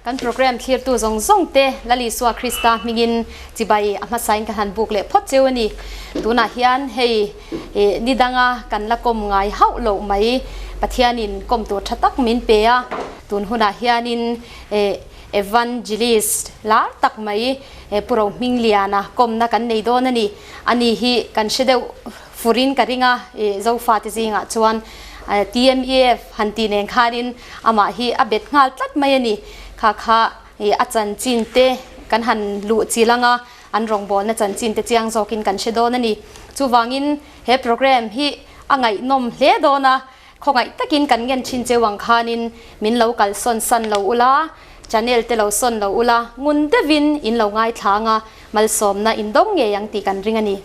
Kan program thlirtu zawng zawng te Lal Isua Krista hmingin chibai a hmasain ka han buk leh phawt cheu a ni. Tunah hian hei ni danga kan la kawm ngai hauh loh mai Pathianin kawm tur tha tak min pe a, tun hunah hianin Evangelist lar tak mai Pu Rohmingliana kawmna kan nei dawn a ni. Ani hi kan hre deuh furin ka ring a, Zofate zingah chuan TMEF han tih nen khanin amah hi a bet nghal tlat mai a ni. Kha kha a chanchin te kan han luh chil ang a, an rawngbawlna chanchin te chiang zawkin kan hre dawn a ni. Chuvangin he program hi a ngaihnawm hle dawn a, Khawngaih takin kan ngen thin cheu ang khanin min lo kalsawn san lo ula, channel te lo sawn lo ula, ngun deuhin in lo ngaithla anga malsawmna in dawng ngei ang tih kan ring a ni.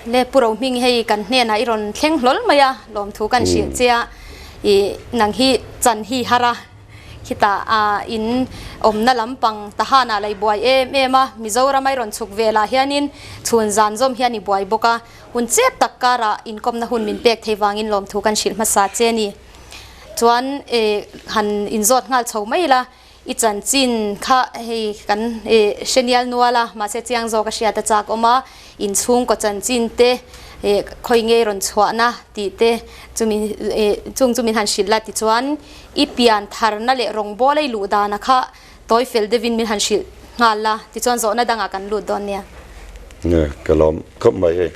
Le Pu Rohming hei kan hnenah i rawn thleng hlawl mai a, lawmthu kan hrilh che a, i nang hi chan hi har a. Khitah a in awmna lampang Tahanah la i buai em em a, Mizoram a i rawn chhuk velah hianin chhun zan zawm hian i buai bawk a, hun chep tak karah inkawmna hun min pek thei vangin lawmthu kan hrilh hmasa che a ni. Chuan eh han inzawt nghal chho mai ila, i chanchin kha hei kan eh hre nial nual a, mahse chiang zawk a hriat a chak awm a, inchhungkaw chanchin te eh khawi ngei rawn chhuahna tih te chumi eh chung chu min han hrilh la tichuan i pian tharna leh rawngbawla i luh dana kha Tawi fel deuhin min han hrilh nghal la, tichuan zawhna dangah kan lut dawn nia. Nge, ka lawm khawp mai hei.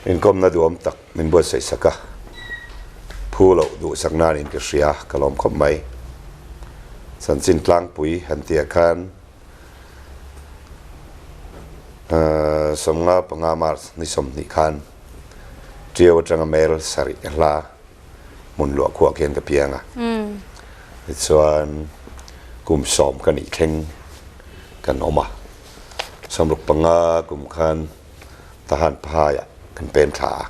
Inkawmna duhawm tak min buatsaih sak a, phu loh duhsak nan in ka hria, ka lawm khawp mai. Chanchin tlangpui han tih ah khan 15 March ni 20 khan Tiau atanga mel sarih a hla. hmun luah khuah khian ka piang a. Tichuan kum 10 ka nih thleng kan awm a. 65 kum khan Tahan Phaiah kan pem thla a.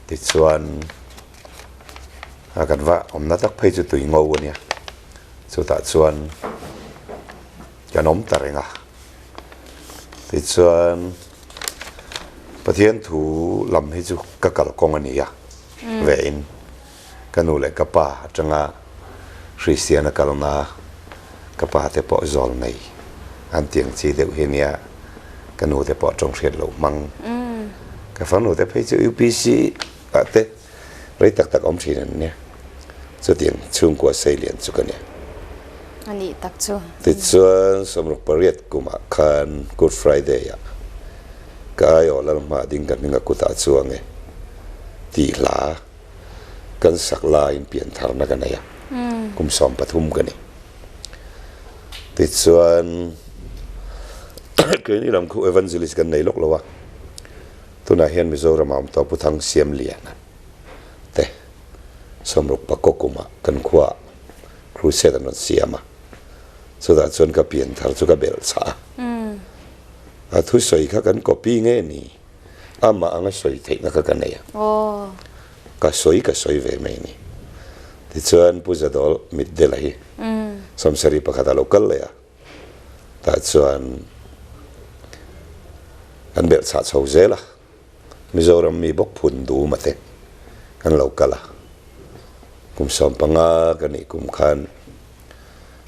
Tichuan kan va awmna tak phei chu tui ngo a nia. Chutah chuan kan awm ta reng a. Tichuan Pathian thu lam hi chu ka kalkawng a ni a, vein ka nu leh ka pa atanga Kristian a kalna ka pa te pawh zawl nei an tiang chi deuh hi nia, ka nu te pawh tawng hriat loh hmang. Ka fanu te phei chu UPC ah te Rei tak tak awm thin an nia. Chutiang chhungkua sei lian chu ka nia. A nih tak chu. Tichuan 68 kumah khan Good Friday ah ka aiawh Lalhma ding ka hming a kutah chuang e tih hla kan sak laiin piantharna ka nei a, kum 13 ka ni. Tichuan keini lam khu evangelist kan nei lawk lo a. Tunah hian Mizoram a awm tawh Pu Thang Siam Liana te 60 pakaw kumah kan khuaah crusade an rawn siam a, chutah chuan ka pian thar chu ka belh chah a. A thusawi kha kan copy nge ni? Amah anga sawi theihna kha ka nei a, ka sawi ka sawi ve mai ni. Tichuan Pu Zadol Mitdela hi 71 a lo kal leh a. Tah chuan kan belh chhah chho zel a, Mizoram mi bawk phun dum a te kan lo kal a, kum 15 ka nih kum khan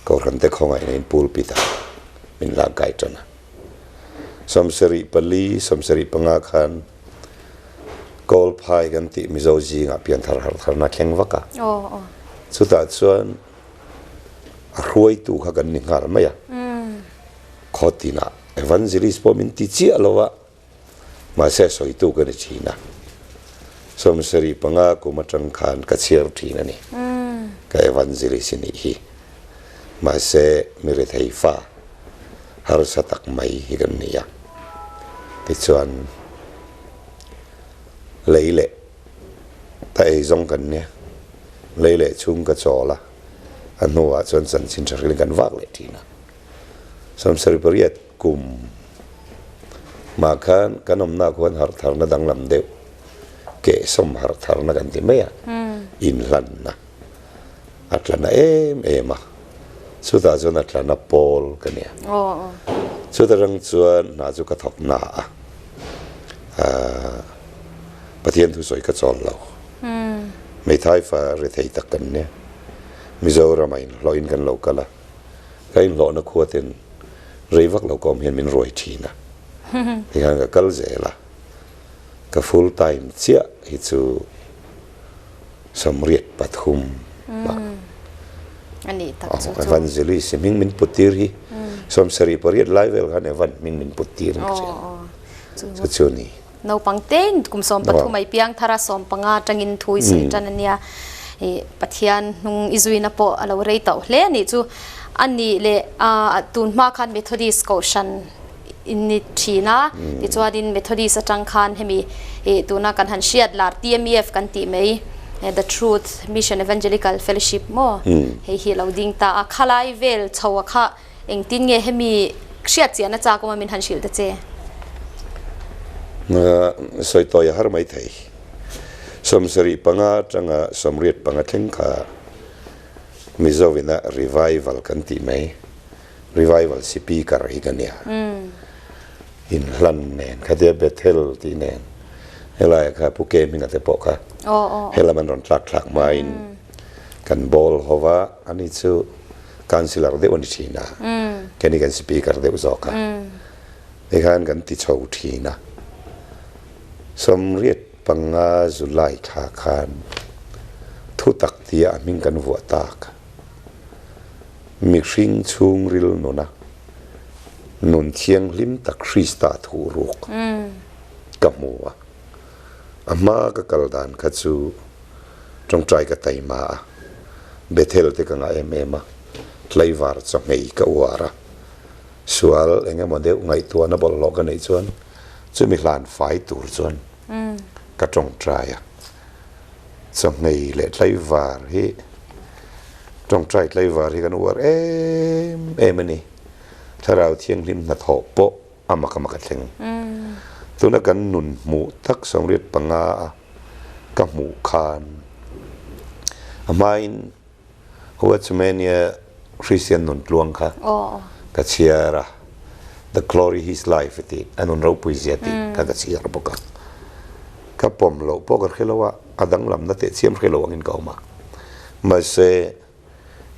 Kohhran te khawngaihna in pulpit ah min lak kai tan a. 74, 75 khan Kawlphai kan tih Mizo zingah pianthar harhtharna thleng vak a, chutah chuan A hruaitu kha kan ni nghal mai a. Khaw tinah evangelist pawh min ti chiah lo a, mahse a sawitu ka ni thin a. 75 kum atang khan ka chhiar thin a ni. Ka evangelist i nih hi. Mahse mi rethei fa harsa tak mai hi kan ni a. Tichuan lei leh ta ei zawng kan nia. Lei leh chhung ka chawl a, a hnuah chuan chanchin tha hrilhin kan vak leh thin a. 78 kum mah khan kan awmna khuan harh tharna danglam deuh, kehsawm harh tharna kan ti mai a, inhlanna a tla na em em a, chutah chuan a tla na pawl ka nia. Chuta rang chuan hna chu ka thawk na a, Pathian thusawi ka chawl lo. Hmeithai fa rethei tak kan nia. Mizoramah inhlawhin kan lo kal a, ka inhlawhna khua ten rei vak lo ka awm hian min ruai thin a, tikhan ka kal zel a, ka full time chiah hi chu 83 ah Evangelist hming min put tir hi 78 lai vel khan Evan hming min put tir in ka hria chu chu ni. Naupang tein kum 13 ai piang thar a 15 atangin thu i sawi tan a nia. I Pathian hnung i zuina pawh a lo rei tauh hle a nih chu. A nih leh tun hma khan Methodist kohhran in ni thin a, tichuanin Methodist atang khan hemi tuna kan han hriat lar TMEF kan tih mai The Truth Mission Evangelical Fellowship maw hei hi a lo ding ta a. Khalai vel chho a kha Engtin nge hemi hriat chiahna chak awm a min han hrilh ta che? Sawi tawi a har mai thei. 75 atanga 85 thleng kha Mizo-ina revival kan tih mai, revival speaker hi ka nia. Inhlan nen khatia Bethel tih nen helaiah kha Pu Ke Hminga te pawh kha helam an rawn tlak thlak hmain kan bawl ho va, ani chu Councillor deuh a ni thin a, keini kan Speaker deuh zawk a, tikhan kan ti chho thin a. 85 July thla khan thutak tia a hming kan vuah tak, mihring chhungril nuna nun thianghlim tak Krista thuh ruk ka hmu a, a hma ka kal dan kha chu Tawngtai ka taima a, Bethel te ka ngah em em a, tlaivar chawhmei ka uar a, sual eng emaw deuh ngaihtuahna bawlhhlawh ka neih chuan chumi hlan fai tur chuan ka tawngtai a. Chawhmei leh tlaivar hi tawngtai tlaivar hi kan uar em em a ni. Thlarau Thianghlim hnathawh pawh a mak a mak a thleng. Tuna kan nun hmuh tak 85 a ka hmuh khan a hmain Watchmania Christian nun tluang kha ka chhiar a, The Glory His Life tih a nun ropui zia tih kha ka chhiar bawk a. Ka pawm loh pawh ka hre lo a, a danglamna teh chiam hre lo angin ka awm a. Mahse,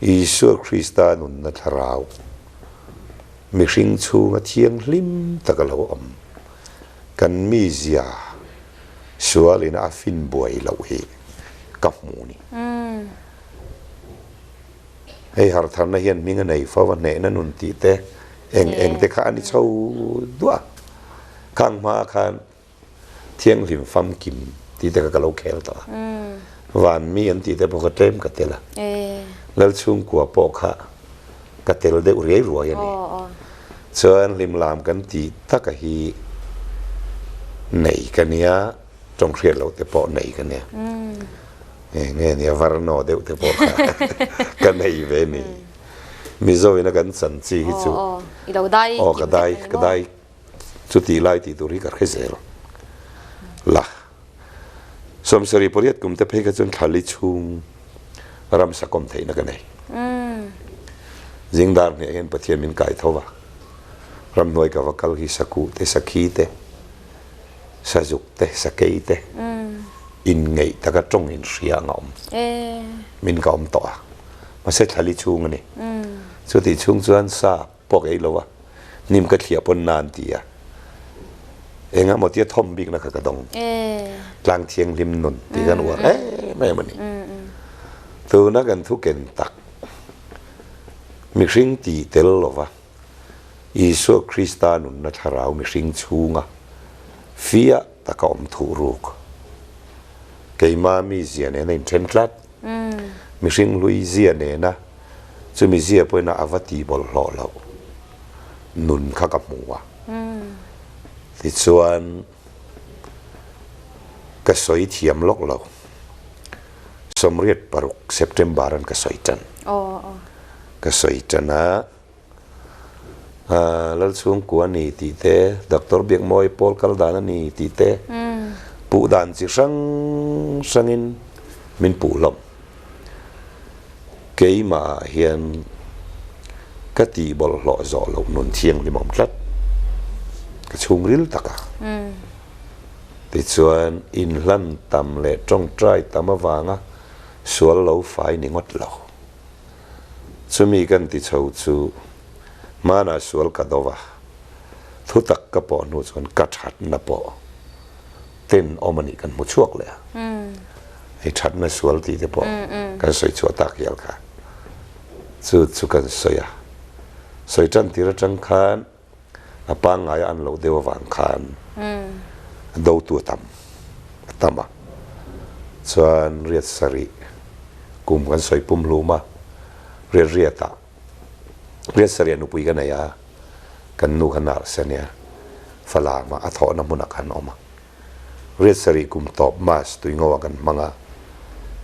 Isua Krista nunna thlarau mihring chhunga thianghlim tak a lo awm. Kan mizia sualin a fin buai loh hi ka hmu ni. Hei hartharna hian hming a nei fo a, hnehna nun tih te eng eng te kha a ni chho duah a. Khang hma khan Thianghlim famkim tih te kha ka lo khel tawh a, van mi an tih te pawh kha tlem ka tel a, Lal chhungkua pawh kha ka tel deuh riai ruai a ni. Chuan hlimlam kan tih taka hi nei ka nia, tawng hriat loh te pawh nei ka nia. Nge nia varno deuh te pawh kha ka nei ve ni. Mizo ina kan chan chi hi chu aw ka dai ka dai Chutih lai tih tur hi ka hre zel la. 78 kum te phei kha chuan thlali chhung ramsa kawm theihna ka nei. Zingdar hniah hian Pathian min kai tho va, ramhnuai ka va kal hi sakuh te, sakhi te, sazuk te, sakei te inngeih taka tawng inhria ang a awm. Min ka awm tawh a, mahse thlali chhung a ni. Chutih chhung chuan sa pawh ka ei lo a, hnim ka thliah pawn na an ti a, eng emaw tia thawm bikna kha ka dawng. Tlang thianghlim nun tih khan uar em em a ni. Tuna kan thu ken tak mihring tih tel lova Isua Krista nunna thlarau mihring chhunga fiah taka awm thuh ruk keima mizia nena inthen tlat mihring hlui zia nena Chumi zia pawhin a va tih bawlhhlawh loh nun kha ka hmu a. Tichuan, ka sawi thiam lawk lo. 86 September an ka sawi tan. Ka sawi tan a, Lalchhungkua a ni tih te, Doctor Biakmawi pawl kal dan a ni tih te, puh dan chi hrang hrangin min puh hlawm. Keimah ah hian ka tih bawlhhlawh zawh loh nun thianghlim awm tlat, ka chhungril tak a. Tichuan, inhlan tam leh tawngtai tam avanga sual lo fai ni ngawt lo. Chumi kan ti chho chu hmanah sual ka do va, thutak ka pawh hnu chuan ka thatna pawh ten awm a nih kan hmu chhuak leh a. Hei thatna sual tih te pawh kan sawi chhuah tak hial kha. Chu chu kan sawi a. Sawi tan tir atang khan a pangngai a an loh deuh avang khan a dotu a tam a tam a. Chuan riat sarih kum kan sawi pum hlum a, riat riatah riat sarih a nupui ka nei a, kan nu kha nurse a nia, Falam ah a thawhna hmunah khan awm a. Riat sarih kum tawp March tuingo ah kan hmang a,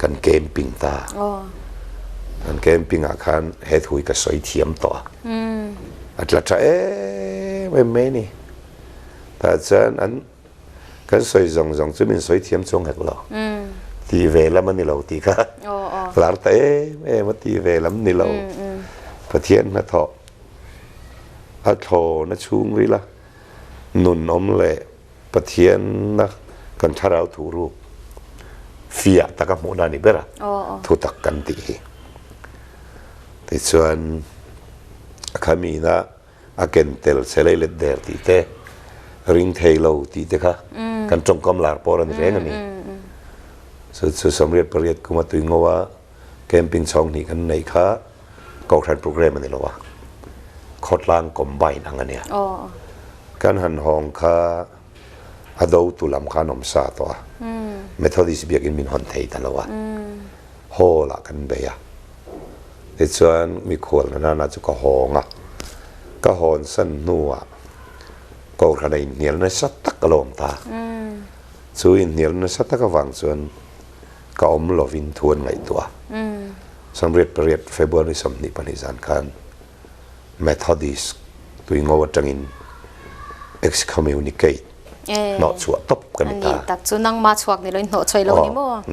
kan camping ta. Kan camping ah khan he thu hi ka sawi thiam tawh a. A tla tha em em mai a ni. Tah chuan an kan sawi zawng zawng chu min sawi thiam chuang hek lo. Tih ve lam a ni lo tih kha lar ta em em a tih ve lam ni lo. Pathian hnathawh a thlawna chhungril a nun awm leh Pathianna kan thlarau thuhruk fiah taka hmuhna a ni ber a, thutak kan tih hi. Tichuan, a khamina a ken tel che lei let der tih te, ring thei lo tih te kha kan tawngkam lar pawr a ni reng a ni. Chu chu Sawmriat pariat kuma tui ngo a camping chhawng hnih kan neih kha Kohhran program a ni lo a, khawtlang combine ang a nia. Kan han hawng kha a dotu lam khan awm sa tawh a, Methodist biakin min hawn thei ta lo a, hall ah kan bei a. Tichuan mikhual na nana chu ka hawng a, ka hawn san hnuah Kohhran a inhnial nasa tak a lo awm ta. Chu inhnial nasa tak avang chuan ka awm lovin thu an ngaihtuah a. 88 February 22 zan khan Methodist tuingo atangin excommunicate hnawh chhuah tawp ka ni ta. Ani tak chu nangmah chhuak ni loin hnawh chhuai lo ni maw?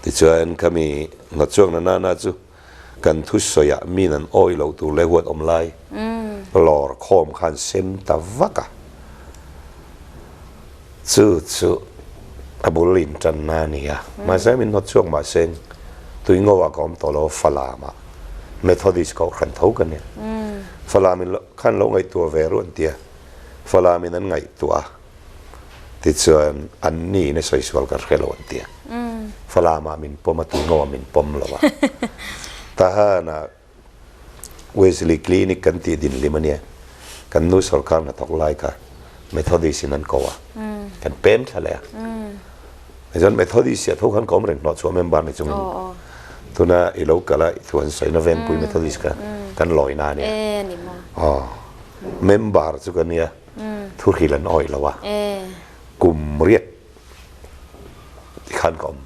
Tichuan khami hnawh chhuak na nana chu kan thusawiah min an awi lo tur leh huat awm lai lawr khawm khan sem ta vak a. Chu chu a bul in tanna a ni a. Mahse min hnawt chhuak mahse tuingo ah ka awm tawh lo Falam ah Methodist kohhran tho ka ni. Falam in khan lo ngaihtuah ve ruah an ti a. Falam in an ngaihtuah a. Tichuan an ni in a sawi sual ka hre lo an ti a. Falam ah min pawm a tuingo ah min pawm lo a. Tahan ah Wesley Clinic kan tih din hlim a nia. Kan nu sorkar hnathawk lai kha Methodist in an ko a. Kan pem thla leh a. Tichuan Methodist ah tho khan ka awm reng hnawh chhuah member ni chungin tuna i lo kal a i thu an sawina Venpui Methodist kha kan lawina a nia. Aw member chu ka nia thuhril an awih lo a. Kum riat tikhan ka awm.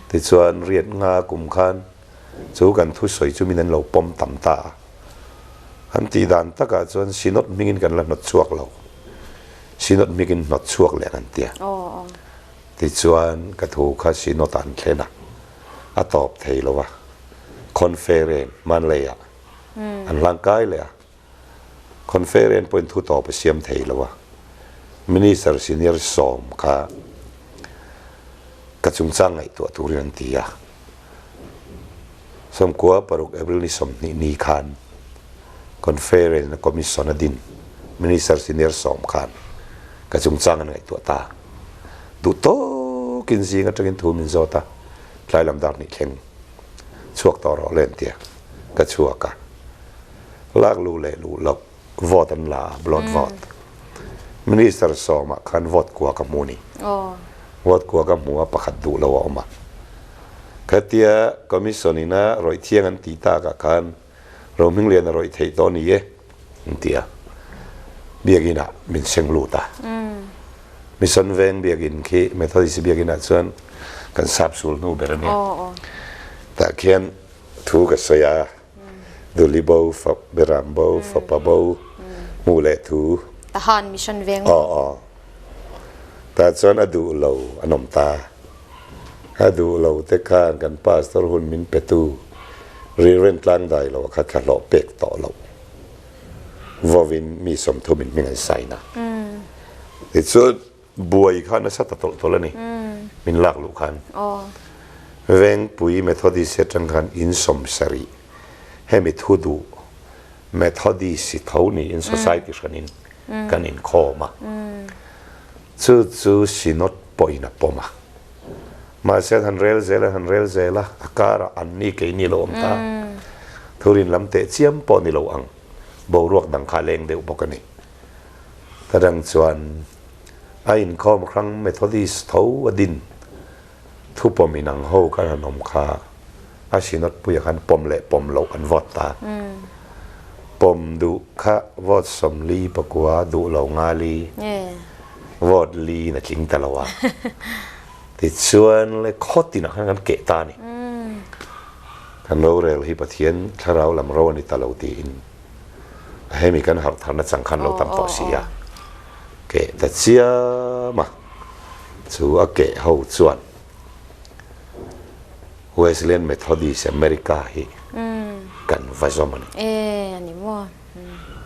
Tichuan riat nga kum khan Chu kan thusawi chu min an lo pawm tam ta a. An tih dan takah chuan Synod hmingin kan la hnawt chhuak lo. Synod hmingin hnawt chhuak leh an ti a. Tichuan ka thu kha Synod ah an thlen a, a tawp thei lo a. Conference hmanleiah an hlangkai leh a. Conference pawhin thu tawp a siam thei lo a, Minister senior sawm kha ka chungchang ngaihtuah turin an ti a. Sawmkua paruk April ni 20 ni khan Conference na Commission a din Minister senior sawm khan ka chungchang an ngaihtuah ta. Duh tawkin zing atangin thu min zawt a, tlai lam dar hnih thleng chhuak tawh rawh le an ti a, ka chhuak a. Lak luh leh luh loh vote an la a, blood vote. Minister sawmah khan vote kua ka hmu ni. Vote kua ka hmu a, pakhat duh lo a awm a. Khatia commission ina rawih thiang an tih takah khan Rohmingliana rawih theih tawh ni e an ti a. Biakinah min seng lut a. Mission Veng biakin khi Methodist biakinah chuan kan sap sul hnu ber a nia. Tah khian thu ka sawi a. Duli bo, Beram bo, Fapa bo, hmuh leh thu. Tahan Mission Veng. Aw aw. Tah chuan a duh lo an awm ta. A duh lo te khan kan pastor hun min petu rilrem tlang dai lo a kha thla hlawh pek tawh loh. Vawin mi 30 in hming an sign a. Tichuan buai kha nasa ta tawlh tawlh a ni. Min lak luh khan. Vengpui Methodist atang khan in 70 hemi thu duh Methodist tho niin society hranin kan inkhawm a. Chu chu Synod pawhin a pawm a. Mahse an han rel zel an han rel zel a, a karah an ni keini lo awm ta. Thurin lam teh chiam pawh ni lo ang, boruak dang kha a leng deuh bawk a ni. Ta dang chuan a inkhawm hrang Methodist tho a din thu pawm inang ho khan an awm kha a Synod puia khan pawm leh pawm loh an vote ta. Pawm duh kha vote 40 pakua duh lo ngali vote li in a tling ta lo a. Tichuan le khaw tinah khan kan keh ta a ni. Kan rorel hi Pathian thlarau lam ro a ni ta lo tiin hemi kan harh tharna chang khan lo tam tawh si a. Keh ta chiam a, chu a keh ho chuan Wesleyan Methodist America hi kan va zawm a ni. E, a ni maw?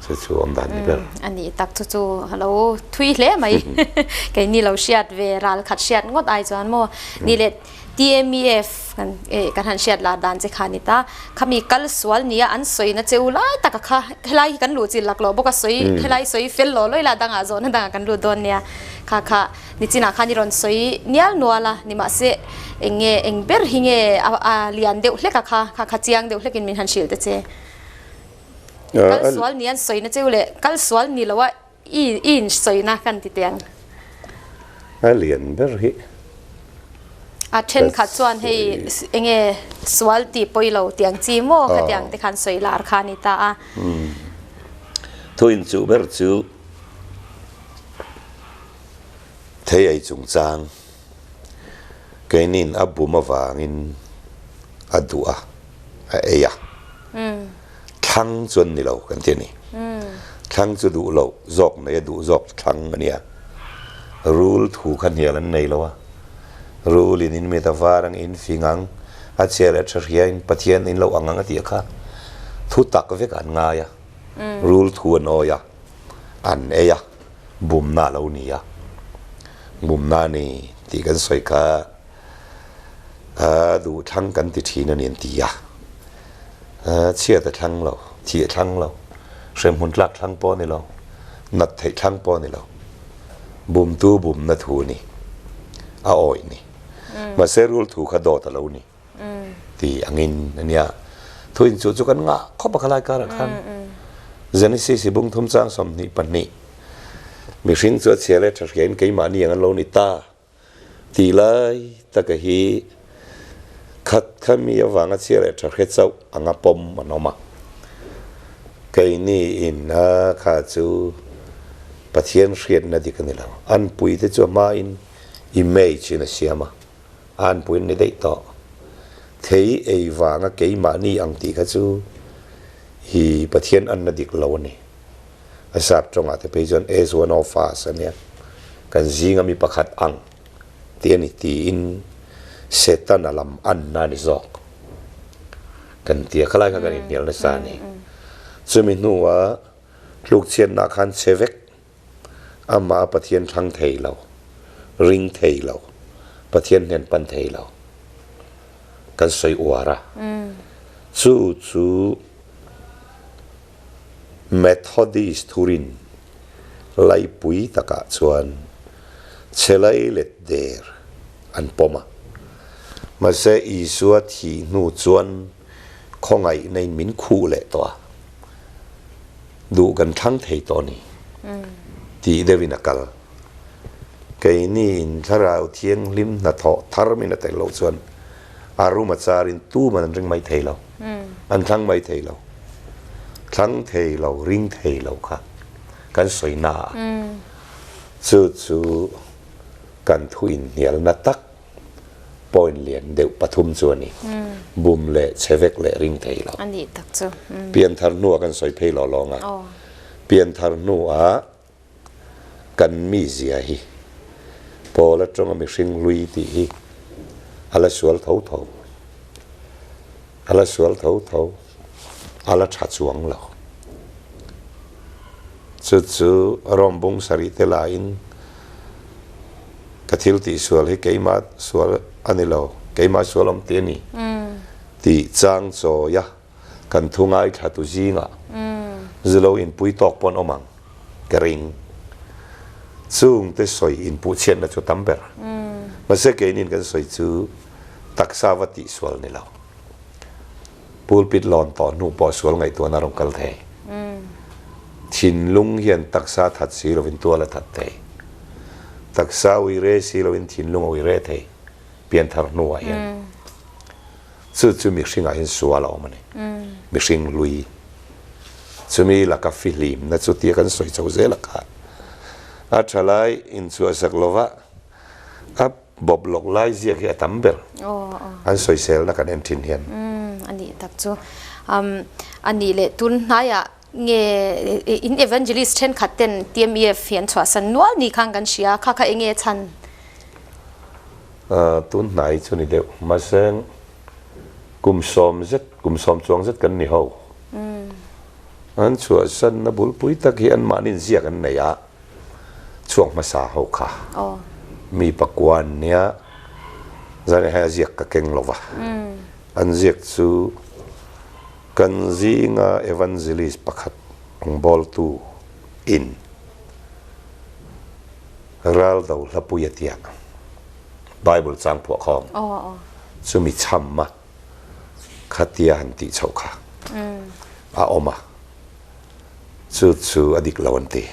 Chu chu awm dan ni ber. A nih tak chu chu a lo thui hle mai. Keini lo hriat ve ral khat hriat ngawt ai chuan maw? Ni leh TMEF kan eh kan han hriat lar dan che kha ni ta. Khami kal sual nia an sawina che u lai taka kha helai hi kan luh chilh lak loh bawk a sawi helai sawi fel lo lawih la dangah zawhna dangah kan lut dawn nia. Kha kha nichinah khan i rawn sawi nial nual a ni mahse eng nge eng ber hi nge a a lian deuh hlek a kha kha kha chiang deuh hlekin min han hrilh ta che. Kal sual ni an sawina che u leh kal sual ni lo a I i in sawina kan ti teh ang. A lian ber hi. A thenkhat chuan hei enge sual tih pawi lo tih ang chi maw khatiang te khan sawi lar kha a ni ta a. Thu inchuh ber chu thei ei chungchang keinin a bum avangin a duh a, a ei a. Thlang chu an ni lo kan ti a ni. Thlang chu duh loh zawk nei a duh zawk thlang a nia. Rul thu kha hnial an nei lo a. Rul in in mit a var ang, in fing ang, a chhia leh a tha hria in Pathian in lo ang ang a tih kha thu tak vek an ngai a. Rul thu an awi a, an ei a, bumna a lo ni a. Bumna a ni tih kan sawi kha A duh thlang kan ti thin a ni an ti a. Chhiat a thlang lo, thih a thlang lo, hremhmun tlak thlang pawh a ni lo, nat theih thlang pawh a ni lo. Bumtu bumna thu a ni, a awih ni. Mahse rul thu kha dawt a lo ni ti angin a nia. Thu inchuh chu kan ngah khawp a khalai karah khan. Genesis i bung thum chang 22 mihring chu a chhia leh tha hriain keimahni ang an lo ni ta. Tih lai taka hi khat kha mi avanga chhia leh tha hre chauh anga pawm an awm a. Keini in a kha chu Pathian hriatna dik a ni lo. An puite chu a hmain image in a siam a, a an puiin a ni daih tawh. Thei ei vanga keimahni ang tih kha chu hi Pathian anna dik lo a ni. A sap tawngah te phei chuan as one of us a nia, kan zinga mi pakhat ang tih a ni tiin Setana lam anna a ni zawk kan ti a, khalai kha kan inhnial nasa a ni. Chumi hnuah tlukchhiatna khan che vek, amah a Pathian thlang thei lo, ring thei lo, Pathian hnen pan thei lo kan sawi uar a, chu chu Methodist thurin laipui takah chuan chelai let der an pawm a. Mahse Isua thih hnu chuan khawngaihna in min khuh leh tawh a, duh kan thlang thei tawh a ni tih deuhin a kal. Keini in Thlarau Thianghlim hnathawh thar min a tel loh chuan a room a charin tuman an ring mai thei lo, an thlang mai thei lo. Thlang thei lo, ring thei lo kha kan sawi na a, chu chu kan thu inhnialna tak point lian deuh pathum chu a ni. Bum leh chhe vek leh ring thei lo. Pianthar hnuah kan sawi phei lawh lawng a, pianthar hnuah Kan mizia hi Paul atanga mihring hlui tih hi a la sual tho tho, a la sual tho tho, a la tha chuang lo. Chu chu Rome bung sarih te lahin ka thil tih sual hi keimah sual a ni lo. Keimah sual awm tih a ni tih chang chawia kan thu ngaithla tu zingah zu lo inpui tawk pawn awm ang ka ring. Chungte sawi inpuh chhiatna chu tam ber. Mahse keinin kan sawi chu taksa va tihsual ni lo. Pulpit lawn tawh hnu pawh sual ngaihtuahna a rawn kal thei. Thinlung hian taksa that si lovin tual a that thei. Taksa uire si lovin thinlung a uire thei pianthar hnuah hian. Chu chu mihringah hian sual a awm a ni. Mihring hlui. Chumi laka fihlimna chu tia kan sawi chho zel a kha. A thalai inchhuahsak lova a bawp lawk lai ziak hi a tam ber. An sawiselna kan en thin hian. A nih tak chu. A nih leh tun hnaiah nge in evangelist thenkhat ten TMEF hi an chhuahsan nual ni khan kan hria. Kha kha enge chhan? Tun hnai chu ni deuh. Mahse kum sawm zet, kum sawm chuang zet kan ni ho. An chhuahsanna bulpui tak hi anmahni inziak an nei a. Chhuak hmasa ho kha mi pakua an nia, zan hei a ziak ka keng lo va, an ziak chu kan zinga evangelist pakhat rawngbawltu in ral do hlapui a tia Bible chang phuah khawm chumi chham a khatia han tih chhoh kha a awm a. Chu chu a dik lo an ti.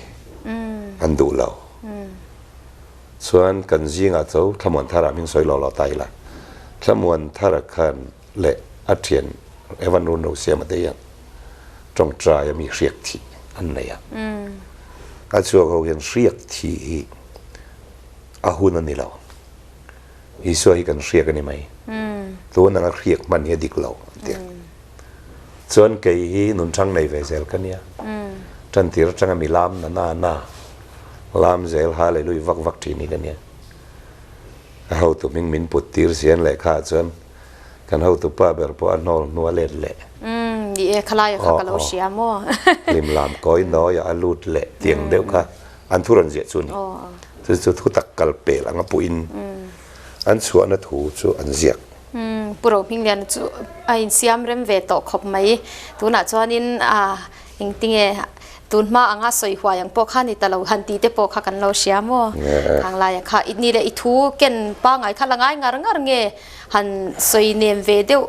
An duh lo. Chuan kan zingah chu Thlamuan Thara hming sawi lo lo ta ila. Thlamuan Thara khan leh a thian Evan Runro Siama te hian tawngtai a mi hriak thih an nei a. A chhuak ho hian hriak thih hi a hun a ni lo. Isua hi kan hriak a ni mai. Tun anga hriak hman hi a dik lo an ti a. Chuan kei hi nunthang nei ve zel ka nia. Tantir atanga mi lam na na na lam zel hallelujah vak vak thin hi ka nia. A hotu hming min put tir sian lehkha ah chuan kan hotu pa ber pawh a hnawl hnu a let leh. Ni e, khalai kha ka lo hria maw. Hlim lam kawi nawi ah a lut leh tiang deuh kha an thu rawn ziah chu a ni. Chu chu thu tak kal pel anga puhin an chhuahna thu chu an ziak. Pu Rohmingliana chu a insiam rem ve tawh khawp mai. Tunah chuanin engtinge tun hma anga sawi huai ang pawh kha ni ta lo han tih te pawh kha kan lo hria maw? Khang laia kha i ni leh i thu ken pangai kha la ngai ngar ngar nge han sawi nem ve deuh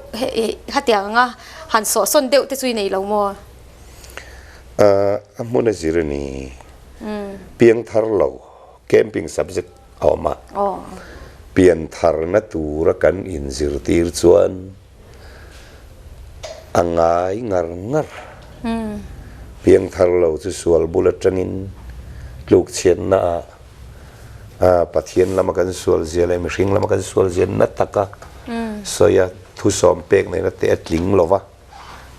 hetiang anga han sawhsawn deuh te chu i nei lo maw? A hmun a zir a ni. Piangthar lo camping subject a awm a. Piantharna tura kan inzirtir chuan a ngai ngar ngar. Piangthar lo chu sual bul atangin tlukchhiatna ah Pathian lama kan sual zia leh mihring lama kan sual zia na taka sawi a thusawm pek neihna te a tling lo va.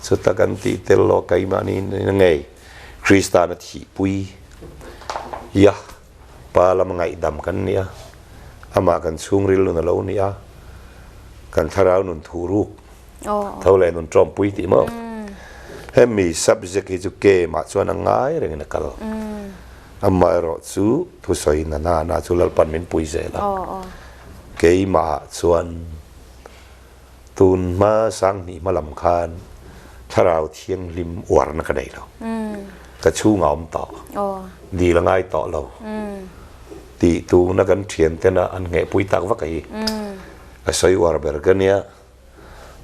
Chuta kan tih tel lo keimahni ngei Kristana thihpui ia. Pa lama ngaihdam kan ni a, amah kan chhungril nun a lo ni a, kan thlarau nun thuhruk tho leh nun tawmpui tih maw? Hemi subject hi chu game ah chuan a ngai rengin a kal. Amaherawh chu thusawi na na na chu Lalpan min pui zel a, keimah ah chuan Tun hma Sanghnih hma lam khan Thlarau Thianghlim uarna ka nei lo. Ka chhung a awm tawh. Dil a ngai tawh lo. Tih tuna kan thian tena an nghehpui tak vak a hi. Ka sawi uar ber ka nia.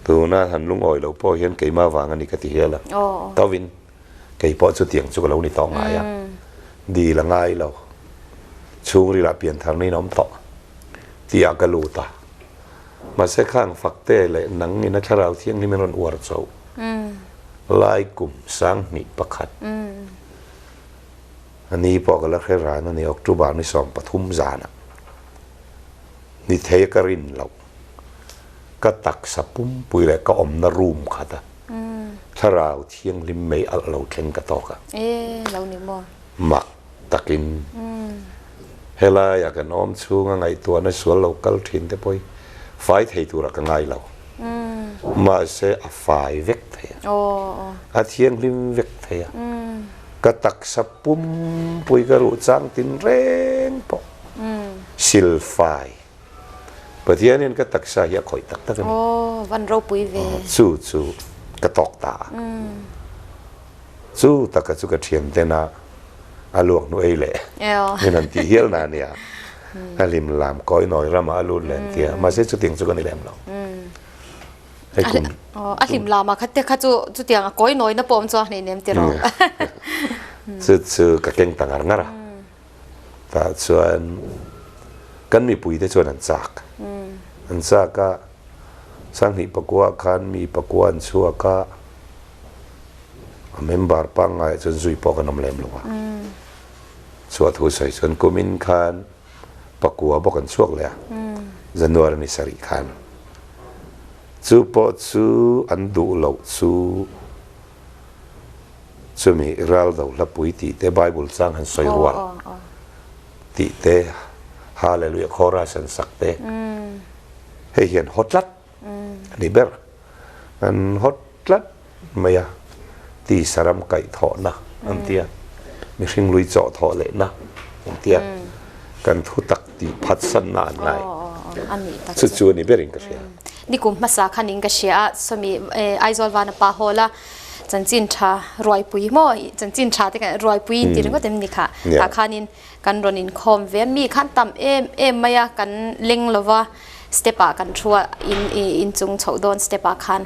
Tuna han lungawi lo pawh hian keimah vang a ni ka ti hial a. Tovin kei pawh chutiang chu ka lo ni tawh ngai a. Dil a ngai lo. Chhungrilah piantharna in a awm tawh. Tih ah ka lut a. Mahse khang fakte leh nang ina Thlarau Thianghlim in rawn uar chauh lai kum 2001 a ni pawh ka la hre ran a ni, October ni 13 zanah ni thei a ka rin loh ka taksa pumpui leh ka awmna room khat a Thlarau Thianghlim mei alh lo thleng ka tawk a. Mak takin helaiah kan awm chhunga ngaihtuahna sual lo kal thin te pawh hi fai thei turah ka ngai lo. Mahse a fai vek thei a, a thianghlim vek thei a, ka taksa pumpui ka ruh chang tin reng pawh sil fai. Pathian hian ka taksa hi a khawih tak tak a ni. Aw, van ropui ve. Chu chu ka tawk ta a. Chu taka chu ka thian ten a a luak hnu ei leh min han tih hial na a nia. A hlim lam kawi nawi ramah a lut leh an ti a, mahse chutiang chu ka ni lem lo. Hei kum. A hlim lamah kha te kha chu chutiang a kawi nawina pawh awm chuang hleinem ti rawh. Chu chu ka keng ta ngar ngar a. Tah chuan kan mipui te chuan an chak. An chak a, Sanghnih pakua khan mi pakua an chhuak a, a member pangngai ah chuan zui pawh kan awm lem lo a. Chhuah thu sawi chuan kumin khan pakua bawk an chhuak leh a, January ni sarih khan. Chu pawh chu an duh loh chu Chumi ral do hlapui tih te Bible chang han sawi rual tih te Hallelujah chorus an sak te hei hian haw tlat a ni ber. An haw tlat mai a, tisa ram kaih thawhna an tia, mihring lui chawh thawh lehna an tia, kan thu tak tih phatsanna an ngai. Chu chu a ni berin ka hria. Nikum hmasa khanin ka hria a, sawmi Aizawl vana pa hawl a, Chanchin tha ruaipui maw chanchin tha te kan ruaipui in ti ringawt em ni kha tah khanin kan rawn inkhawm ve a mi khan tam em em mai a kan leng lova step ah kan thu a in inchung chhoh dawn step ah khan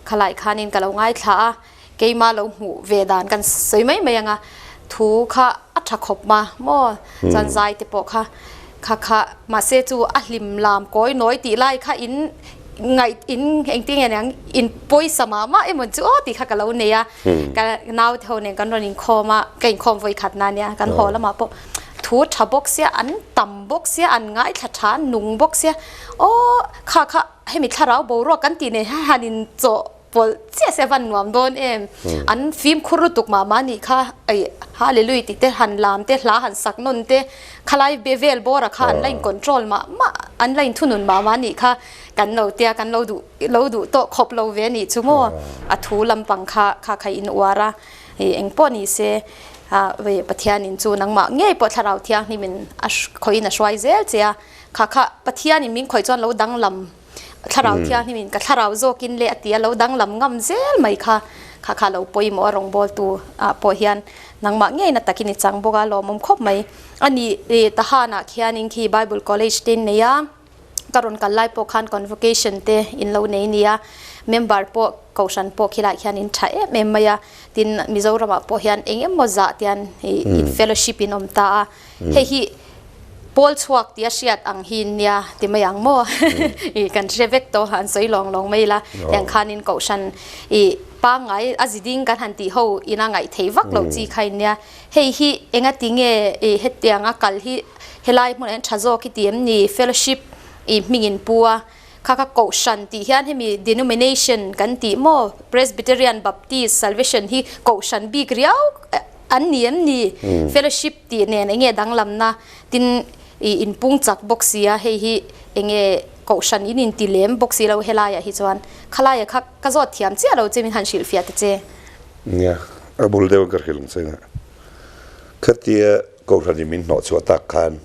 khalai khanin ka lo ngaithla a keima lo hmuh ve dan kan sawi mai mai anga thu kha a tha khawp ma maw chuan zai te pawh kha Kha kha mahse chu a hlim lam kawi nawi tih lai kha in ngaih in engtin nge niang in pawisa mah mah emaw chu aw tih kha ka lo nei a ka nau te ho nen kan rawn inkhawm a ka inkhawm vawi khat na nia kan haw lamah pawh thu tha bawk sia an tam bawk sia an ngaithla tha an nung bawk sia aw kha kha hemi thlarau boruak kan tih nei hian han in chawh Pawlh chiah se van nuam dawn em. An fimkhur lutuk mah mah nih kha ei Hallelujah tih te han lam te hla han sak nawn te khalai be vel bawr ah kha an la in control mah mah an la in thunun mah mah nih kha kan lo tia kan lo duh lo duh tawh khawp lo ve nih chu maw a thu lampang kha kha kha in uar a hei eng pawh ni se ah vei Pathian in chu nangmah ngei pawh thlarau thianghlim in a khawiin a hruai zel che a kha kha Pathian in min khawih chuan lo danglam Thlarau thianghlim in ka thlarau zawkin le a ti a lo danglam ngam zel mai kha kha kha lo pawimawh a rawngbawltu ah pawh hian nangmah ngei na takin i chang bawk a lawmawm khawp mai a ni i Tahan ah khianin khi Bible College te in nei a ka rawn kal lai pawh khan convocation te in lo nei nia member pawh kohhran pawh khilai khian in tha em em mai a tin Mizoram ah pawh hian eng emaw zah te hian i fellowship in awm ta a hei hi Pawl chhuak tia hriat ang hi nia ti mai ang maw? I kan hre vek tawh an sawi lawng lawng mai ila tiang khanin kohhran i pangngai a zi ding kan han tih ho ina ngaih theih vak loh chi kha in nia. Hei hi enga ti nge i hetiang a kal hi helai hmunah hian tha zawk hi ti em ni fellowship i hming in pu a kha kha kohhran tih hian hemi denomination kan tih maw Presbyterian Baptist Salvation hi kohhran bik riau an ni em ni fellowship tih nen enge danglamna tin i inpung chak bawk sia hei hi enge kohhran in inti lem bawk si lo helaiah hi chuan khalaiah kha ka zawt thiam chiah lo che min han hrilhfiah ta che. Nia, a bul deuh ka hrilh ang che nga. Khatia kohhran in min hnawh chhuah tak khan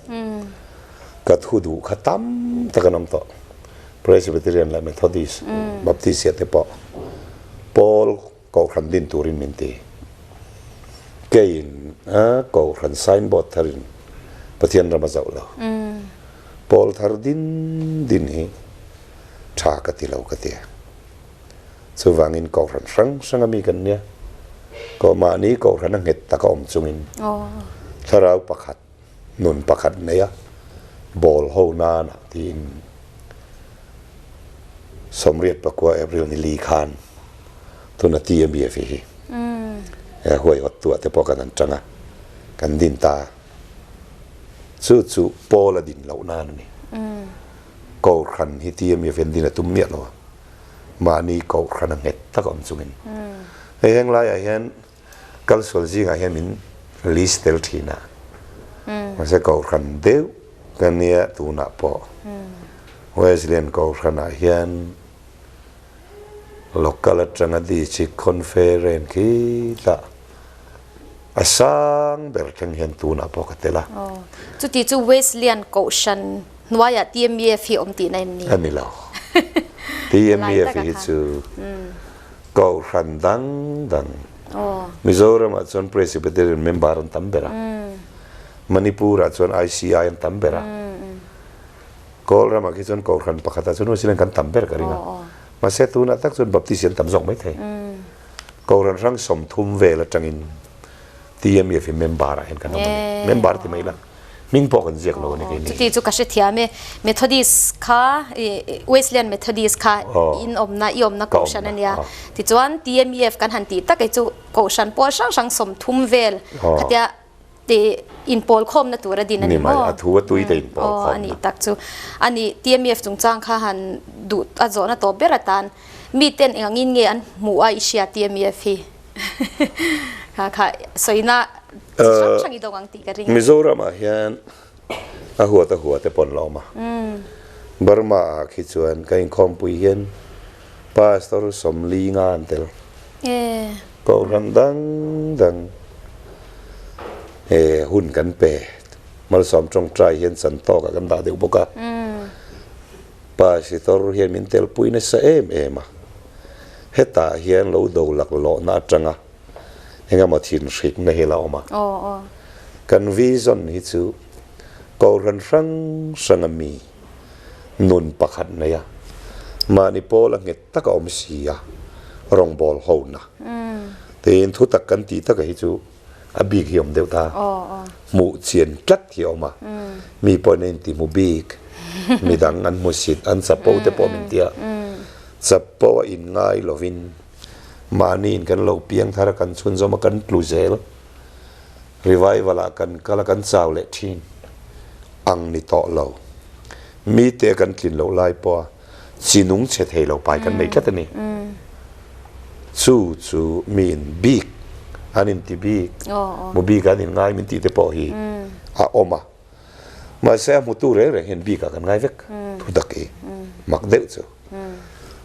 ka thu duh kha tam tak an awm tawh. Presbyterian leh Methodist, Baptist te pawh Paul Kohhran din turin min ti. Keiin a Kohhran signboard tharin Pathian ram a zoh lo. Pawl thar din din hi tha ka ti lo ka ti. Chuvangin Kohhran hrang hrang a mi kan nia. Ko mahni Kohhran a nghet tak a awm chungin thlarau pakhat, nun pakhat nei a bawl ho nana tiin 84 April ni li khan tuna TMBF hi he huai hawt tuah te pawh kan han tang a, kan din ta. Chu chu Paul a din loh nan a ni. Kohhran hi TMBF hian din a tum miah lo a, mahni kohhran a nghet tak a awm chungin. Hei heng laiah hian Kalsual zingah hian min list tel thin a, mahse Kohhran deuh ka nia tunah pawh Wesleyan Kohhranah hian local atanga district conference khitah a sang ber thleng hian tunah pawh ka tel a. Chuti chu Wesleyan Kohhran. Hnuaiah TMEF hi awm tihna em ni? A ni lo. TMEF hi chu Kohhran dang dang Mizoramah chuan Presbyterian member an tam ber a, Manipurah chuan ICI an tam ber a, Kawl ramah khi chuan Kohhran pakhatah chuan Wesleyan kan tam ber ka ring a. Mahse tunah tak chuan Baptist hi an tam zawk maithei. Kohhran hrang 30 vel atangin TMEF hi member ah hian kan awm a ni. Member ti mai la. Hming pawh kan ziak lo a ni kei ni. Chuti chu ka hrethiam e. Methodist kha Wesleyan Methodist kha in awmna i awmna kohhran a nia. Tichuan TMEF kan han tih tak hi chu kohhran pawl hrang hrang 30 vel khatia inpawl khawmna tur a din a ni maw? A thu a tui te inpawl khawmna. A nih tak chu. A nih TMEF chungchang kha han duh a zawhna tawp ber atan miten eng angin nge an hmuh a i hria TMEF hi? Kha kha sawina chi hrang hrang i dawng ang tih ka ring. Mizoram ah hian a huat a hua te pawn la awm a. Burma ah khi chuan ka inkhawmpui hian Pastor 40 nga an tel. Kohhran dang dang hun kan pe. Malsawm tawngtai hian chan tawk ah kan dah deuh bawk a. Pastor hian min telpui nasa em em a, hetah hian lo do laklawhna atanga engemaw thinhrikna hi la awm a. Kan vision hi chu Kohhran hrang hranga mi nun pakhat nei a, mahni pawl a nghet tak a awm si a, rawngbâwl hona tiin thutak kan tih taka hi chu a bik hi awm deuh ta. Hmuh chian tlat hi a awm a. Mi pawhin a inti hmu bik, midang an hmu sit, an chapo te pawh min ti a. Chapo a inngai lovin mahniin kan lo piang thar a, kan chhunzawm a, kan tlu zel. Revival ah kan kal a, kan chau leh thin ang ni tawh lo. Mite kan tlin loh lai pawha chi nung chhe thei lo pai kan nei tlat a ni. Chu chu mi in bik, an inti bik, mu bik an inngai min tih te pawh hi a awm a. Mahse a hmutu reng reng hian bikah kan ngai vek thu tak hi mak deuh chu.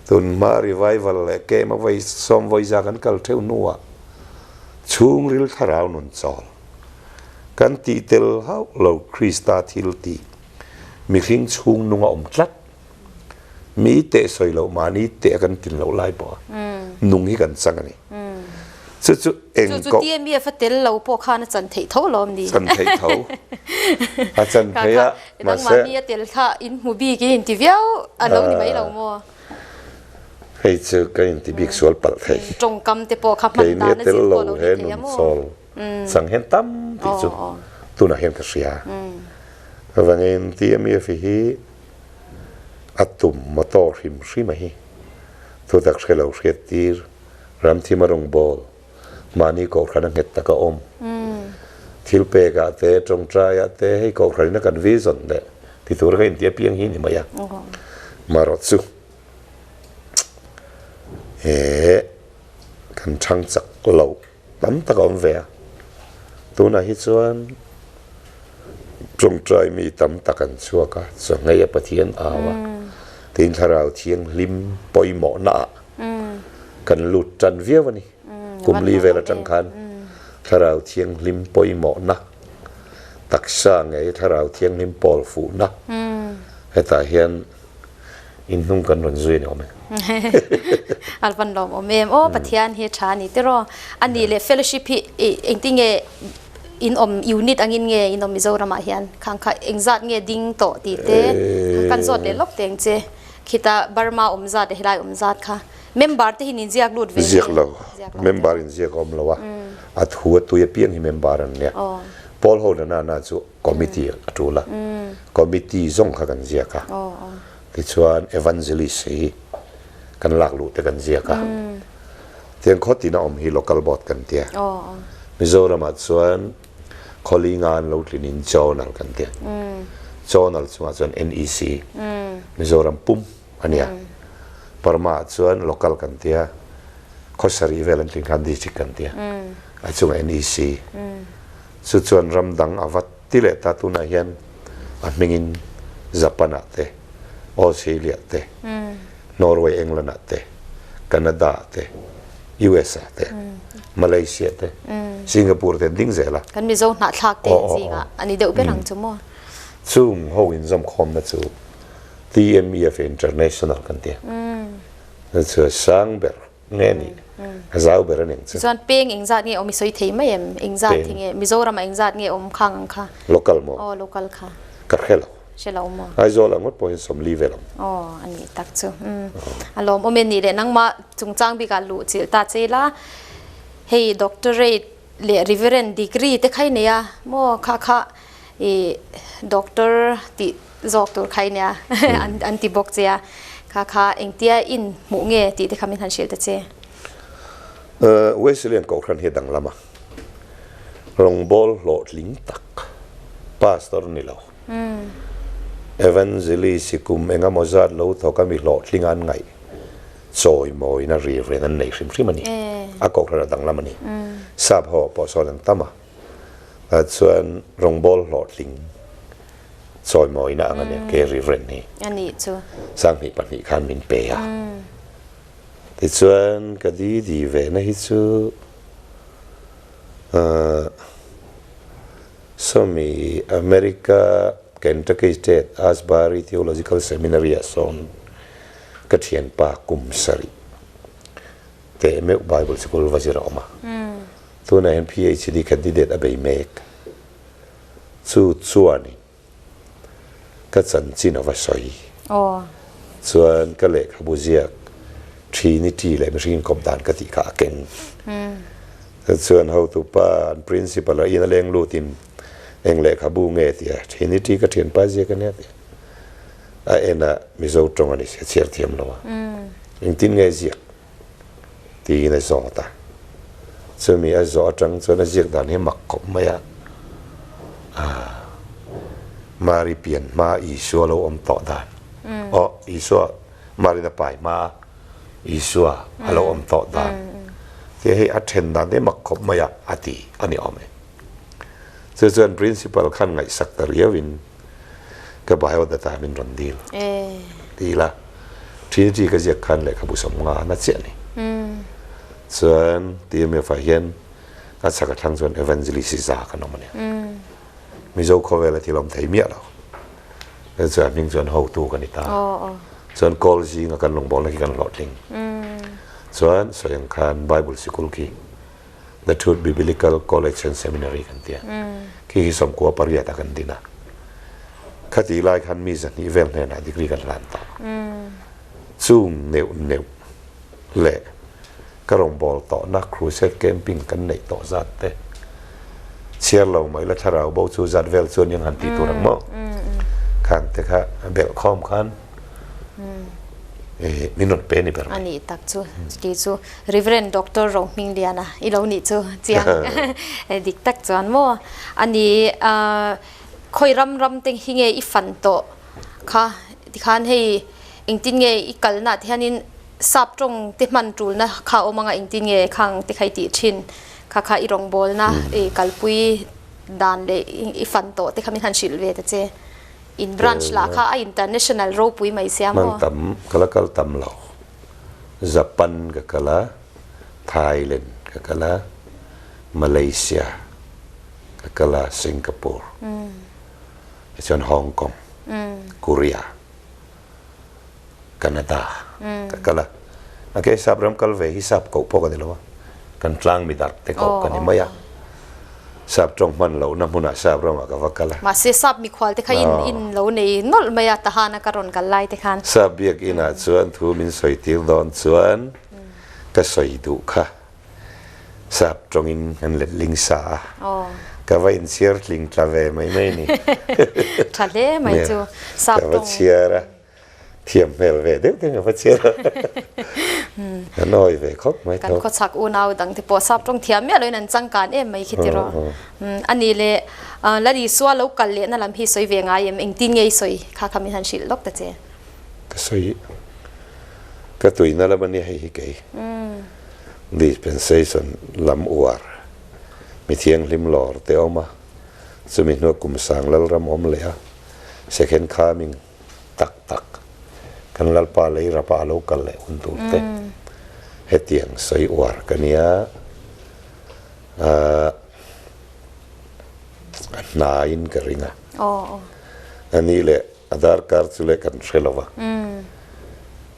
Tun hma revival leh kem a vawi sawm vawi za kan kal theuh hnuah chhungril thlarau nun chawl kan tih tel hauh lo Krista thil tih mihring chhung nung a awm tlat. Mi teh sawi loh mahni teh a kan tin loh lai pawh a nung hi kan chang a ni. Chu chu eng Chu chu TMF a tel lo pawh khan a chan theih tho lawm ni? Chan theih tho. A chan theih a, mahse. Nangmahni a tel kha in hmu bik in inti viau a lo ni mai lo maw? Hei chu ka inti bik sual palh thei. Tawngkam te pawh kha hman dan a zir pawh lo ni thei a maw? Keini a tel lo he nun chawl chang hian tam tih chu tunah hian ka hria. Chuvangin TMF hi a tum motor hrim hrim a hi. Thutak hre lo hriat tir, ramthim a rawn bawl, mahni kohhran a nghet tak a awm. Thil pek ah te, tawngtai ah te, hei kohhran in a kan vision leh ti tur ka inti apiang hi ni mai a. Marawh chu he kan thang chak lo tam tak a awm ve a. Tunah hi chuan tawngtai mi tam tak an chhuak a, chawhngei a Pathian au a, tin thlarau thianghlim pawimawhna ah kan lut tan viau a ni. Kum li vel atang khan thlarau thianghlim pawimawhna, taksa ngei thlarau thianghlim pawl fuhna hetah hian In hnung kan rawn zui a ni awm e. A van lawm awm em. Aw Pathian hi tha a ni tiraw. A nih leh fellowship hi engtin nge in awm unit angin nge in awm Mizoramah hian khang kha engzat nge ding tawh tih te kan zawt leh lawk teng che. Khita Burma awm zat leh helai awm zat kha member te hi nin ziak lut ve nge? Ziak lo. Member in ziak a awm lo a. A thu a tui apiang hi member an nia. Pawl ho na na na chu Committee a tul a, committee zawng kha kan ziak a, tichuan evangelist hi kan lak luh te kan ziak a, tiang khaw tina awm hi local board kan tia, Mizoramah chuan khawlinga an lo tlin in zonal kan tia, zonal chungah chuan NEC Mizoram pum a nia, Burma ah chuan local kan tia, khaw sarih vel an tlin khan district kan tia, a chungah NEC. Chu chuan ram dang a va ti leh ta tunah hian a hmingin Japan ah te, Australia te, Norway, England ah te, Canada ah te, US ah te, Malaysia te, Singapore te an ding zel a. Kan Mizo hnahthlak te zingah a ni deuh ber ang chu maw? Chung ho inzawmkhawmna chu TMEF International kan ti a. Chu a sang ber nge ni? A zau ber a ning chu. Chuan peng engzat nge awm i sawi thei mai em? Engzat hi nge Mizoram ah engzat nge awm khang ang kha? Local maw? Aw local kha. Ka hre lo. Hre lo maw? Aizawl ah ngawt pawh hian 40 vel awm. Aw a nih tak chu. A lawmawm e nih leh nangmah chungchang bikah luh chilh ta che ila hei doctorate leh reverend degree te kha i nei a maw kha kha i doctor tih zawk tur kha i nia an ti bawk che a kha kha engtia in hmuh nge tih te kha min han hrilh ta che. Wesleyan Kohhran hi a danglam a, rawngbâwl hlawhtling tak pastor ni lo, evangelist i kum engemaw zat lo thawk a mi hlawhtling an ngaih chawimawina ri reng an nei hrim hrim a ni. A Kohhran a danglam a ni. Sap ho ah pawh sawn an tam a. Ah chuan rawngbâwl hlawhtling chawimawina ang a nia ke Reverend hi. A nih chu. 2002 khan min pe a. Tichuan ka didi ve na hi chu ah sawmi America Kentucky State Asbury Theological Seminary ah sawn ka thianpa kum sarih teh meuh Bible sikul va zir a awm a. Tunah hian PhD candidate a bei mek. Chu chuanin ka chanchin a va sawi. Chuan ka lehkhabu ziak Trinity leh mihring inkawp dan ka tih kha a keng. Chuan hotupa an principal a in a leng lutin eng lehkhabu nge tia Trinity ka thianpa ziak a nia tia a en a Mizo tawng a ni sia chhiar thiam lo a. Engtin nge ziak? Tiin a zawt a. Chumi a zawh atang chuan a ziak dan hi mak khawp mai a. Aaa Mari pian hma Isua lo awm tawh dan. Aw Isua Marin a pai hma a Isua a lo awm tawh dan. Tia hei a then dan te mak khawp mai a a ti a ni awm e. Chu chuan principal khan ngaihsak ta riauin ka biodata min rawn dil dil a, Trinity ka ziak khan lehkhabu 50 na chiah a ni. Chuan TMF ah hian a chhak athlang chuan Evangelist za kan awm a nia. Mizo khawvela thil awm thei miah lo. Chuan hming chuan hotu ka ni ta. Chuan kawl zinga kan rawngbawlna khi kan hlawhtling. Chuan sawi ang khan Bible sikul khi The Truth Biblical College and Seminary kan ti a. Khi hi 98 ah kan din a. Khati lai khan mi 200 vel hnenah degree kan hlan tawh. Chung neuh neuh leh ka rawngbâwl tawhna crusade camping kan neih tawh zat te chhiar lo mai la thlarau bo chu zat vel chuan eng han ti tur ang maw? Khang te kha belh khawm khan min rawn pe ni ber mai. A nih tak chu, chuti chu Reverend Doctor Rohmingliana i lo nih chu chiang dik tak chuan maw a ni. Khawi ram ram te hi nge i fan tawh kha tikhan hei engtin nge i kalna ah te hianin sap tawng te hman tulna kha a awm anga engtin nge khang te kha i tih thin kha kha i rawngbawlna i kalpui dan leh i fan tawh te kha min han hrilh ve ta che. In branch lah kha a international ropui mai sia maw? Hman tam, ka la kal tam lo. Japan ka kal a, Thailand ka kal a, Malaysia ka kal a, Singapore, tichuan Hong Kong, Korea, Canada ka kal a. A ke sap ram kal ve hi sap koh pawh ka ni lo a, kan tlang mi darh te koh ka ni mai a. Sap tawng hman lohna hmunah sap ramah ka va kal a. Mahse sap mikhual te kha in in lo nei nawlh mai a, tahana ka rawn kal lai te khan. Sap biakinah chuan thu min sawi tir dawn chuan ka sawi duh kha sap tawngin kan let ling sa a, ka va inchhiar tling tla ve mai mai ni. Tha hle mai chu sap tawng. Ka va chhiar a. Thiam hmel ve deuh deuh a va chiar a. A nawi ve khawp mai tho. Kan khawchhak unau dang te pawh sap tawng thiam miah loin an changkan em mai khi tiraw. A nih leh Lal Isua lo kal lehna lam hi sawi ve ngai em? Engtin nge i sawi kha kha min han hrilh lawk ta che. Ka sawi ka tuina lam a nia hei hi kei. Dispensation lam uar mithianghlim lawr te awm a, chumi hnuah kum sang Lalram awm leh a, second coming tak tak kan Lalpa lei rapa a lo kal leh hun tur te hetiang sawi uar ka nia a hnaiin ka ring a. A nih leh a darkar chu leh kan hre lo va,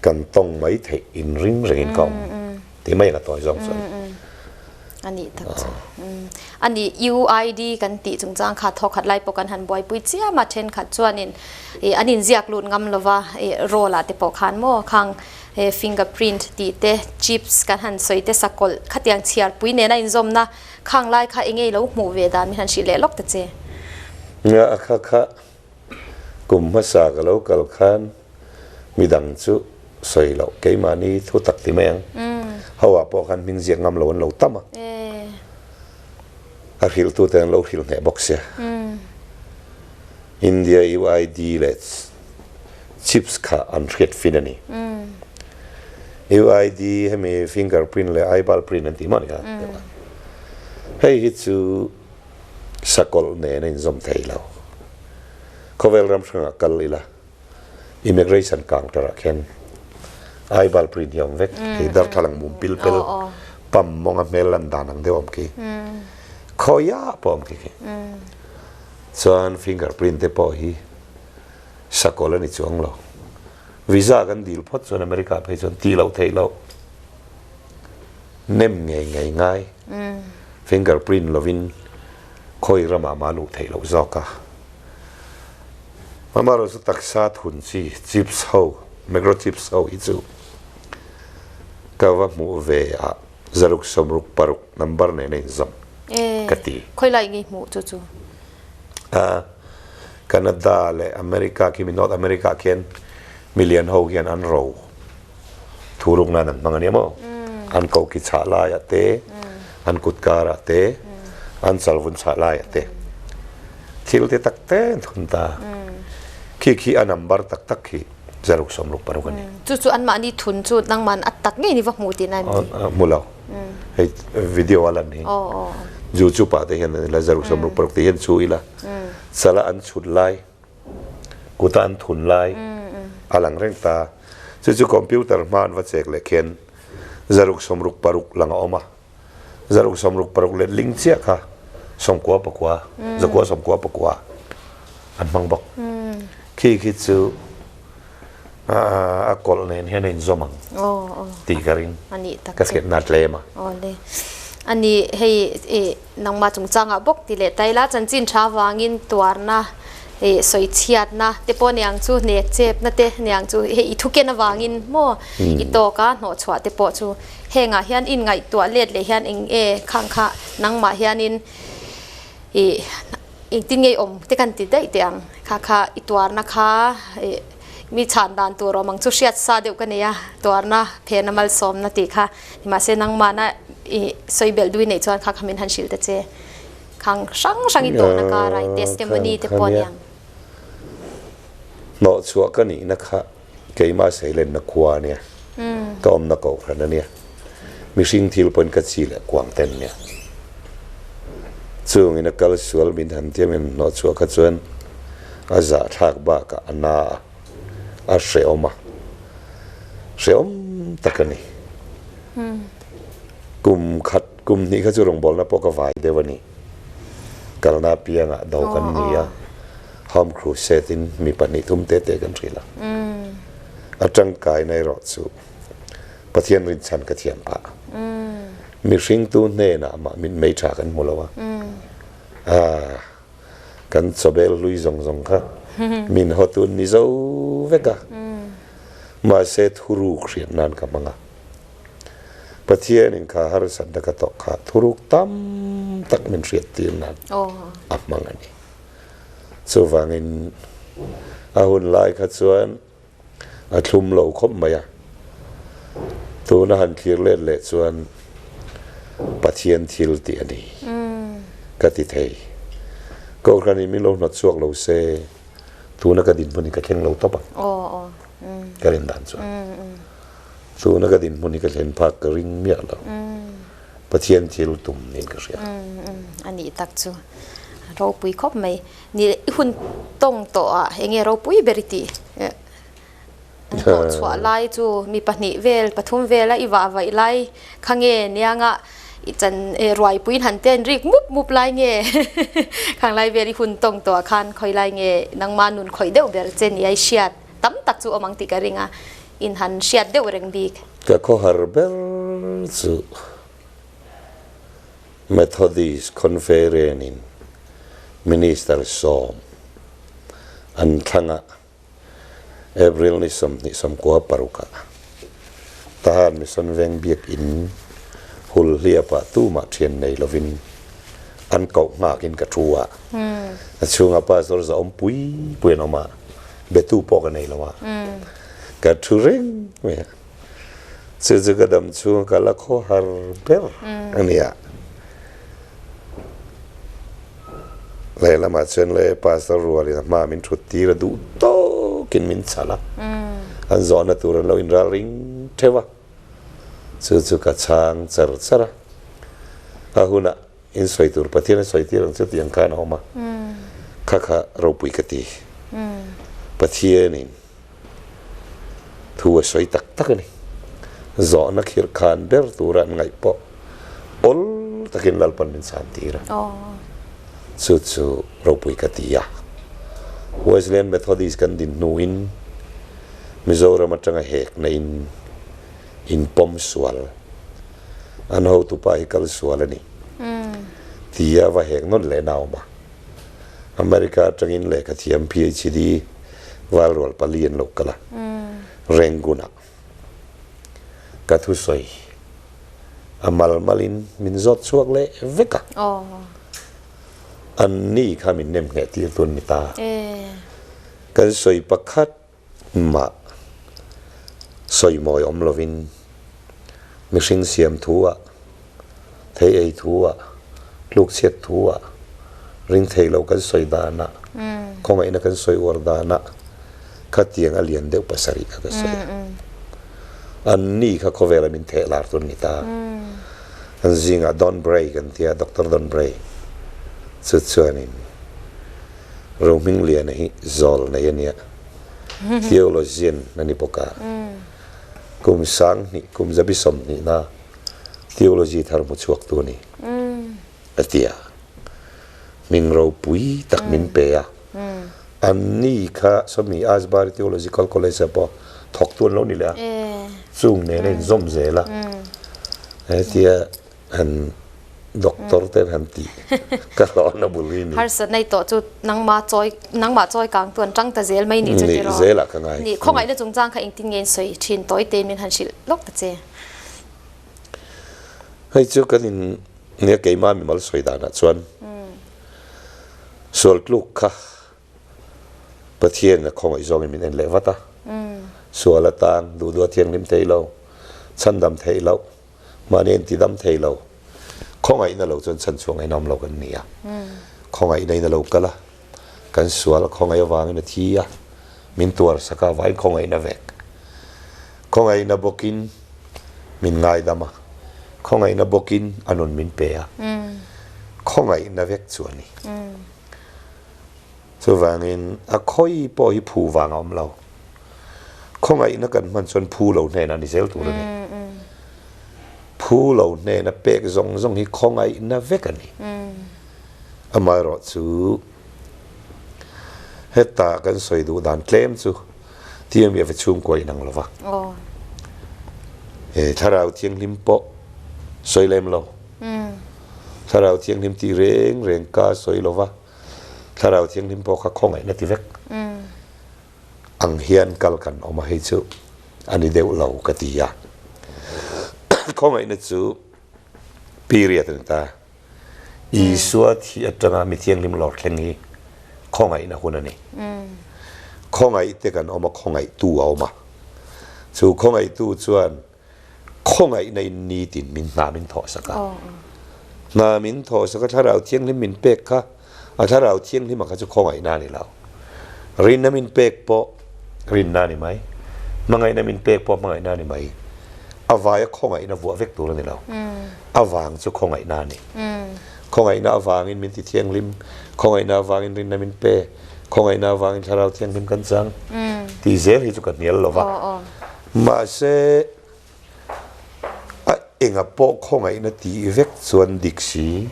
kan tawng mai theih inring rengin ka awm tih mai ang a tawi zawng chuan. A nih tak chu. A nih UID kan tih chungchang kha thawkhat lai pawh kan han buaipui chiam a, thenkhat chuanin an inziak lut ngam lo va, roll ah te pawh khan maw khang fingerprint tih te, chips kan han sawi te sakawlh khatiang chhiarpui nena inzawmna Khang lai kha enge i lo hmuh ve dan min han hrilh leh lawk ta che. Nia a kha kha kum hmasa ka lo kal khan midang chu sawi loh keimahni thu tak ti mai ang. Ho ah pawh khan hming ziak ngam lo an lo tam a. A hrilh tu te an lo hrilh hneh bawk sia. India UID leh chips kha an hriat fin a ni. UID hemi fingerprint leh eyeball print an tih maw ni kha? Hei hi chu sakawlh nen a inzawm thei lo. Khawvel ram hrangah kal ila immigration counter ah khian eyeball print hi a awm vek. Hei darthlalang mum pil pel pam mawnga hmel lan dan ang deuh a awm khi. Khawiah pawh a awm khi khi. Chuan fingerprint te pawh hi sakawlh a ni chuang lo. Visa kan dil phawt chuan America phei chuan tih loh theih loh. Nem ngei ngei ngai. Fingerprint lovin khawi ramah mah luh theih loh zawk a. Amaherawhchu taksa thun chi chips ho, microchips ho hi chu ka va hmuh ve a zaruk sawmruk paruk number nen a inzawm ka ti. Khawi lai nge hmuh chu chu? A, Canada leh America khi mi North America khian milian ho hian an ro thu ruk nan an hmang a nia maw? An ko ki chhah laiah te, an kut karah te, an chalvun chhah laiah te thil te tak te an thun ta. Khi khi a number tak tak khi zaruk sawmruk paruk a ni. Chu chu anmahni thun chu nangman a tak ngei ni va hmuh tihna em ni? Hmu lo. Hei video a lan hi. Zu chu pa te hian la zaruk sawmruk paruk te hian chu ila chala an chhut lai kuta an thun lai a lang reng ta. Chu chu computer hma an va chek leh khian zaruk sawmruk paruk lang a awm a. Zaruk sawmruk paruk let ling chiah kha sawmkua pakua zakua sawmkua pakua an hmang bawk. Khi khi chu a kawlh nen hian a inzawm ang tih ka ring. Ka hriatna a tlem a. Awle. Ani hei i nangmah chungchangah bawk ti leh ta ila chanchin tha avangin tuarna i sawi chhiatna te pawh niang chu hnek chepna te niang chu hei i thuken avangin maw i tawk a hnawhchhuah te pawh chu hengah hian inngaihtuah let leh hian eng nge khang kha nangmah hianin i Engtin nge i awm te kan ti daih teh ang. Kha kha i tuarna kha ih mi chhan dan tur awm ang chu hriat sa deuh ka nei a, tuarna phena malsawmna tih kha. Nimahse nangmahna i sawi belh dui neih chuan kha kha min han hrilh ta che. Khang hrang hrang i tawhna kara i testimony te pawh a ni ang. Hnawhchhuah ka nihna kha keimah seilenna khua a nia, ka awmna kohhran a nia, mihring thil pawhin ka chi leh kuang ten nia. Chungin a kal sual min han tiam in hnawhchhuah kha chuan a zahthlak bakah a na a, a hrehawm a, hrehawm tak a ni. Kum khat, kum hnih kha chu rawngbawlna pawh ka vai deuh a ni. Kalna apiangah do kan ni a. Home Crusade in mi pahnih thum te te kan hrilh a. A tangkaina erawh chu Pathian rinchhan ka thiam phah. Mihringtu hnenah mah mitmei tha kan hmu lo a. Ah, kan chawbel hlui zawng zawng kha min hawtun ni zo vek a. Mahse thuruk hriat nan ka hmang a. Pathianin kha harsatna ka tawh kha thuruk tam tak min hriat tir nan a hmang a ni. Chuvangin a hun lai kha chuan a thlum lo khawp mai a, tuna han thlir let leh chuan Pathian thil tih a ni ka ti thei. Kohhranin min lo hnawt chhuak lo se tuna ka dinhmun hi ka thleng lo tawp ang ka rin dan chuan. Tuna ka dinhmun hi ka thlen phak ka ring miah lo. Pathian thil tum niin ka hria. A nih tak chu ropui khawp mai. Ni i hun tawng tawh ah enge ropui ber i tih? An hnawh chhuah lai chu mi pahnih vel pathum vel a i vah vaih lai kha nge nianga I chan e ruai puiin han ten rik mup mup lai nge khang lai vel i hun tawng tawh khan khawi lai nge nangma nun khawih deuh ber che ni a i hriat tam tak chu awm ang tih ka ring a, in han hriat deuh reng bik. Ka khawhar ber chu Methodist Conference in Minister sawm an thlang a, April ni 26 ah Tahan Mission Veng Biakinn hul hliapah tumah thian nei lovin an koh nghakin ka thu a. A chhungah pastor za awm pui pui an awm a, betu pawh ka nei lo a. Ka thu reng mai a. Chu chu ka dam chhunga ka la khaw har ber a ni a. Lehlamah chuan le Pastor rualin a hma min thut tir a duh tawkin min chhal a, an zawhna tur an lo inral ring theuh a, chu chu ka chhang char char a, a hunah in sawi tur Pathian a sawi tir ang chu tih ang khan a awm a, kha kha ropui ka ti. Pathianin Thu a sawi tak tak a ni. Zawhna khirh khan ber tura an ngaih pawh awl takin Lalpan min chhan tir a. Chu chu ropui ka ti a. Wesleyan Methodist kan din hnuin Mizoram atanga hekna in inpawm sual an hotupa hi kal sual a ni tia va hek nawn leh na a awm a. America atangin lehkha thiam PhD valrual pali an lo kal a, Rangoon-ah ka thusawi a mal malin min zawt chhuak leh vek a, an ni kha min nem ngheh tir tu an ni ta. Kan sawi pakhat mah sawi mawi awm lovin mihring siam thu ah, thei ei thu ah, tluk chhiat thu ah, ring thei lo kan sawi dan ah, khawngaihna kan sawi uar dan ah khatiang a lian deuh pasarih kha ka sawi a. An ni kha khawvela min theh lar chu an ni ta. An zingah Don Bray kan tia, Doctor Don Bray chu chuanin Rohmingliana hi zawl nei a nia, theologian a ni bawk a, kum 2000, kum 2020 na theology thar hmu chhuaktu a ni, a ti a. Hming ropui tak min pe a. Anni kha sawmi Asbury Theological College ah pawh thawktu an lo ni leh a, chung nen a inzawm zel a, hetia Han doctor ten han tih ka hlawhna bul hi ni. Harsat nei tawh chu nangmah chawi nangmah chawi kang tu an tang ta zel mai nih chu tiraw. Nih zel ah ka ngai. Nih khawngaihna chungchang kha engtin nge in sawi thin tawi te min han hrilh lawk ta che. Hei chu kan in nia keimah mimal sawi danah chuan sual tluk kha Pathian a khawngaih zawngin min en leh vat a. Sual atang duh duh a thianghlim thei lo, chhandam theih loh. Mahni an tidam thei lo. Khawngaihna lo chuan chhan chhuah ngaihna awm lo kan ni a. Khawngaihna in a lo kal a, kan sual khawngaih avangin a thi a, min tuar sak a, vain khawngaihna vek. Khawngaihna bawkin min ngaidam a, khawngaihna bawkin a nun min pe a. Khawngaihna vek chu a ni. Chuvangin a khawi pawh hi phu vang a awm lo. Khawngaihna kan hman chuan phu lo hnenah ni zel tur a ni. Phu lo hnena pek zawng zawng hi khawngaihna vek a ni. Amaherawhchu heta kan sawi duh dan tlem chu TMF chhungkua inang lo va. Thlarau Thianghlim pawh sawi lem lo. Thlarau Thianghlim tih reng reng ka sawi lo va. Thlarau Thianghlim pawh kha khawngaihna ti vek ang hian kal kan awm a, hei chu a ni deuh lo ka ti a. Khawngaihna chu period a ni ta. Isua thi atanga mi thianghlim lawr thleng hi khawngaihna hun a ni. Khawngaih te kan awm a, khawngaihtu a awm a. Chu khawngaihtu chuan Khawngaihna in nitin min hna min thawh sak a. Hna min thawh sak a, Thlarau Thianghlim min pek kha, a Thlarau Thianghlima kha chu khawngaihna a ni lo. Rinna min pek pawh rinna a ni mai. Hmangaihna min pek pawh hmangaihna a ni mai. A vaia khawngaihna vuah vek tur a ni lo. A vang chu khawngaihna a ni. Khawngaihna avangin min ti thianghlim, khawngaihna avangin rinna min pe, khawngaihna avangin Thlarau Thianghlim kan chang tih zel hi chu ka hnial lo va. Mahse, a Enga pawh khawngaihna tih vek chuan dik si.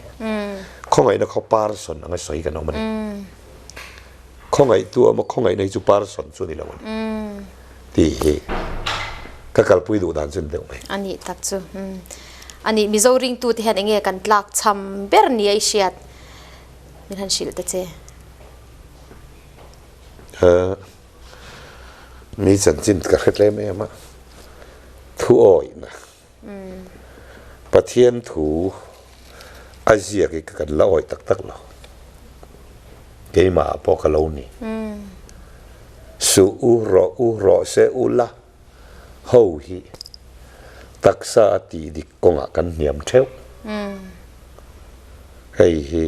Khawngaihna khaw person anga sawi kan awm a ni. Khawngaihtu a awm a, khawngaihna hi chu person chu a ni lo a ni tih hi ka kalpui duh dan chu ni deuh mai. A nih tak chu. A nih Mizo ringtute hian enge kan tlak cham ber nia i hriat min han hrilh ta che. Mi chanchin ka hre tlem em a, thu awihna Pathian thu a ziak hi ka kan la awih tak tak lo. Keimah ah pawh ka lo ni. Suh u, rawh u, rawh se u la ho hi taksa a tih dik kawngah kan hniam theuh. Hei hi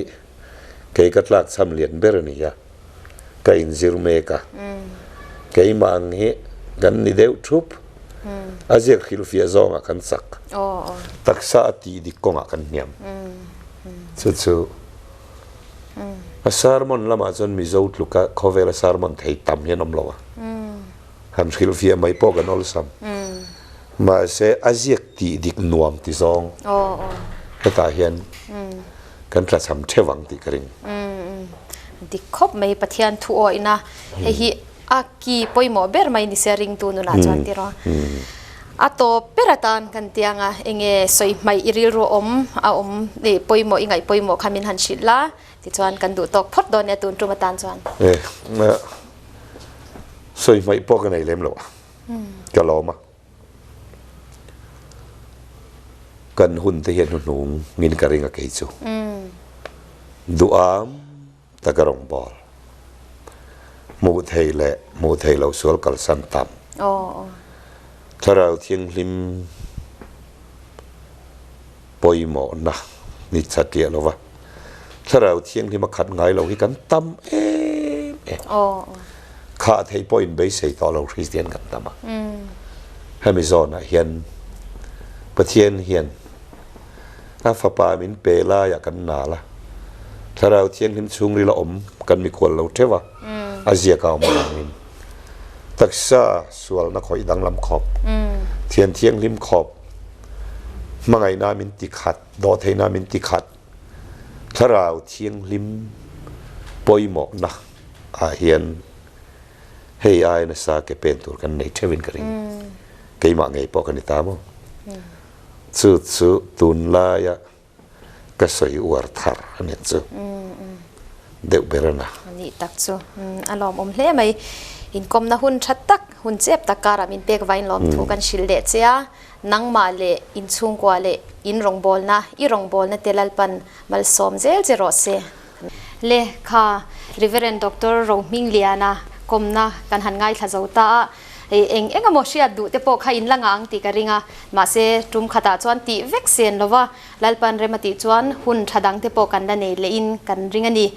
kei ka tlakchham lian ber a ni a, ka inzir mek a. Keimah ang hi kan ni deuh thup. A ziak hrilhfiah zawngah kan chak. Taksa a tih dik kawngah kan hniam. Chu chu a sermon lamah chuan Mizo tluka khawvela sermon thei tam hian awm lo a. Han hrilhfiah mai pawh kan awlsam. Mahse a ziak tih dik nuam ti zawng hetah hian kan tlachham theuh ang tih ka ring. Dik khawp mai Pathian thu awihna hei hi a ki pawimawh ber mai ni se ringtu nunah chuan tiraw. A tawp ber atan kan tiang a enge sawi hmaih i rilru awm a awm pawimawh i ngaih pawimawh kha min han hrilh la tichuan kan duh tawk phawt dawn nia tun tum atan chuan. Sawi hmaih pawh ka nei lem lo a, ka lawm a. Kan hun te hian hnuhnung min ka ring a kei chu. Duham taka rawngbâwl hmuh thei leh hmuh thei loh sual kalsan tam. Thlarau Thianghlim pawimawhna ni chatliah lo va, Thlarau Thianghlim a khat ngai lo hi kan tam em em. Khah theih pawh inbeisei tawh lo Kristian kan tam a. Hemi zawnah hian Pathian hian a fapa min pe laiah kan nal a, Thlarau Thianghlim chhungril a awm kan mikhual lo theuh a, a ziak a awm avangin taksa sualna khawih danglam khawp, Thian Thianghlim khawp, Hmangaihna min ti khat, dawhtheihna min ti khat, Thlarau Thianghlim pawimawhna ah hian hei ai nasa ke pen tur kan nei theuhin ka ring. Keimah ngei pawh ka ni ta maw? Chu chu tunlaia ka sawi uar thar a ni chu deuh ber a na. Nih tak chu a lawmawm hle mai. Inkawmna hun tha tak, hun chep tak karah min pek vain lawmthu kan hrilh leh che a. Nangmah leh inchhungkua leh in rawngbawlna, i rawngbawlna te Lalpan malsawm zel che rawh se. Le kha Reverend Doctor Rohmingliana kawmna kan han ngaithla zo ta a, eng eng emaw hriat duh te pawh kha in la ngah ang tih ka ring a, mahse tum khatah chuan tih vek sen lo va, Lalpan rem a tih chuan hun tha dang te pawh kan la nei leh in kan ring a ni.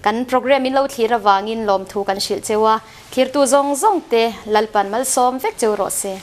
Kan programme in lo thlir avangin lawmthu kan hrilh cheu a, thlirtu zawng zawng te Lalpan malsawm vek cheu rawh se.